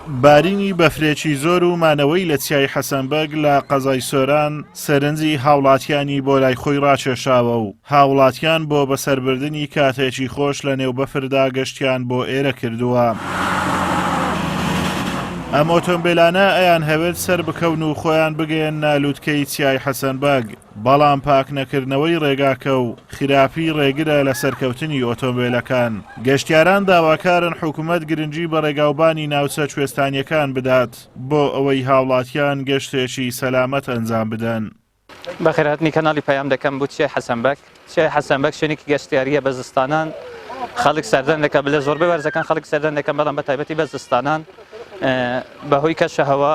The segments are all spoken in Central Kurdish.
بارینی بەفرێکی زۆر و مانەوەی لە چیای حەسەن بەگ لە قەزای سۆران سەرنجی هاوڵاتیانی بۆ لای خۆی ڕاکێشاوە و هاوڵاتیان بۆ بەسەربردنی کاتێکی خۆش لە نێو بەفردا گەشتیان بۆ ئێرە کردووە. ئەم ئۆتۆمبێلانە ئەیانهەوێت سەربکەون و خۆیان بگەیەننە لوتکەی چیای حەسەن بەگ، بەڵام پاکنەکردنەوەی ڕێگاکە و خراپی ڕێگرە لە سەرکەوتنی ئۆتۆمبێلەکان. گەشتیاران داواکارن حکومەت گرنگی بە ڕێگاوبانی ناوچە کوێستانییەکان بدات بۆ ئەوەی هاوڵاتیان گەشتێکی سەلامەت ئەنجام بدەن. بەخێرهاتنی کەناڵی پەیام دەکەم بۆ چیای حەسەن بەگ. چیای حەسەن بەگ شوێنێکی گەشتیارییە بە زستانان خەڵک سەردان دەکات، لە زۆربەی وەرزەکان خەڵک سەردان دەکەن، بەڵام بە تایبەتی بە زستانان بەهۆی کەشەهەوا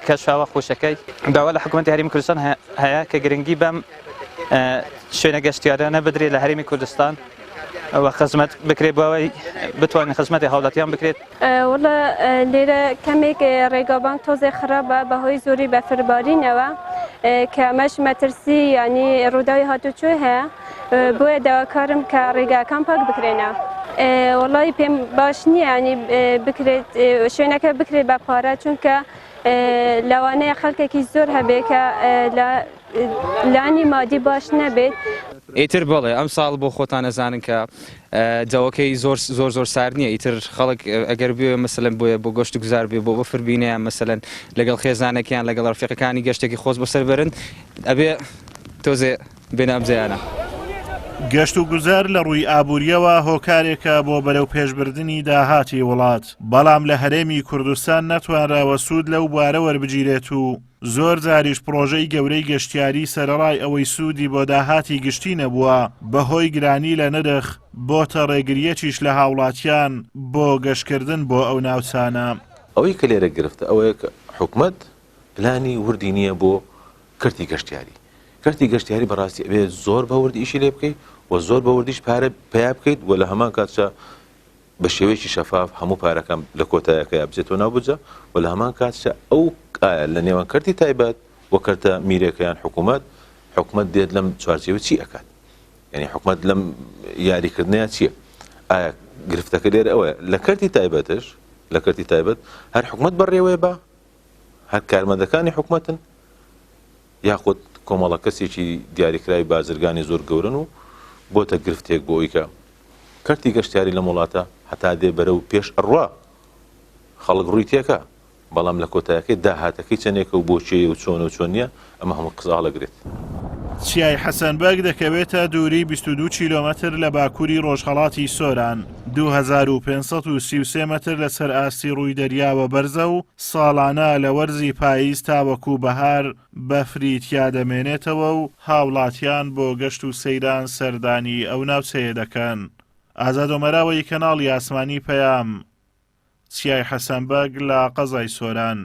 کەشەهەوا خۆشەکەی. داوا لە حکوومەتی هەرێمی کوردستان هەیە کە گرنگی بەم شوێنە گەشتیارانە بدرێت لە هەرێمی کوردستان و خزمەت بکرێت بۆ ئەوەی بتوانین خزمەتی هاوڵاتیان بکرێت. وەڵا لێرە کەمێک ڕێگاوبان تۆزێ خراپە بەهۆی زۆری بەفربارینەوە کە ئەمەش مەترسی ینی ڕووداوی هاتوچۆی هەیە بۆیە داواکارم کە ڕێگاکان پاک بکرێنە وەڵی پێم باش نییە ینی بکرێت شوێنەکە بکرێت بە پارە چونکە لەوانەیە خەڵکێکی زۆر هەبێ کە لە لانی مادی باش نەبێت. ئیتر بەڵێ ئەمساڵ بۆ خۆتان ئەزانن کە جەوەکەی زۆر زۆر زۆر سارد نییە ئیتر خەڵک ئەگەر بێ مەسەلەن بۆیە بۆ گەشت و گوزار بێ بۆ بەفر بینە یان مەسەلەن لەگەڵ خێزانەکەیان لەگەڵ ڕەفیقەکانی گەشتێکی خۆش بەسەر بەرن ئەبێ تۆزێ بێنە ئەم جێیانە. گەشت و گوزار لە ڕووی ئابوورییەوە هۆکارێکە بۆ بەرەوپێشبردنی داهاتی وڵات، بەڵام لە هەرێمی کوردستان نەتوانراوە سوود لەو بوارە وەربگیرێت و زۆر جاریش پڕۆژەی گەورەی گەشتیاری سەرەڕای ئەوەی سوودی بۆ داهاتی گشتی نەبووە، بەهۆی گرانی لە نرخ، بۆتە ڕێگرییەکیش لە هاوڵاتیان بۆ گەشتکردن بۆ ئەو ناوچانە. ئەوەی کە لێرە گرفتە ئەوەیە کە حکومەت پلانی وردی نییە بۆ کەرتی گەشتیاری. کەرتی گەشتیاری بەڕاستی ئەبێ زۆر بە وردی ئیشی لێ بکەیت و زۆر بە وردیش پارە پەیا بکەیت و لە هەمان کاتشا بە شێوەیەکی شەفاف هەموو پارەکان لە کۆتایەکەیا بچێتەوە ناو بودجە و لە هەمان کاتشا ئەو ئایا لە نێوان کەرتی تایبەت و کەرتە میرێکە یان حکوومەت حکومەت دێت لەم چوارچێوە چی ئەکات یعنی حکومەت لەم یاریکردنەیە چییە ئایا گرفتەکە لێرە ئەوەیە لە کەرتی تایبەتش لە کەرتی تایبەت هەر حکومەت بەڕێوەیە بە هەر کارمەندەکانی حکومەتن یاخود کۆمەڵە کەسێکی دیاریکراوی بازرگانی زۆر گەورەن و بۆتە گرفتێک بۆ ئەوی کە کەرتی گەشتیاری لەم وڵاتە هەتا دێ بەرەو پێش ئەڕوا خەڵک ڕووی تێکا بەڵام لە کۆتایەکەی داهاتەکەی چەندێکە و بۆ کێیە و چۆنە و چۆن نییە ئەمە هەموو قسە هەڵەگرێت. چیای حەسەن بەگ دەکەوێتە دووری 22 کیلۆمەتر لە باکووری ڕۆژهەڵاتی سۆران، 2533 مەتر لەسەر ئاستی ڕووی دەریاوە بەرزە و ساڵانە لە وەرزی پاییز تاوەکو بەهار بەفری تیا دەمێنێتەوە و هاوڵاتیان بۆ گەشت و سەیران سەردانی ئەو ناوچەیە دەکەن. ئازاد ئۆمەراوەی کەناڵی ئاسمانی پەیام، چیای حەسەن بەگ لە قەزای سۆران.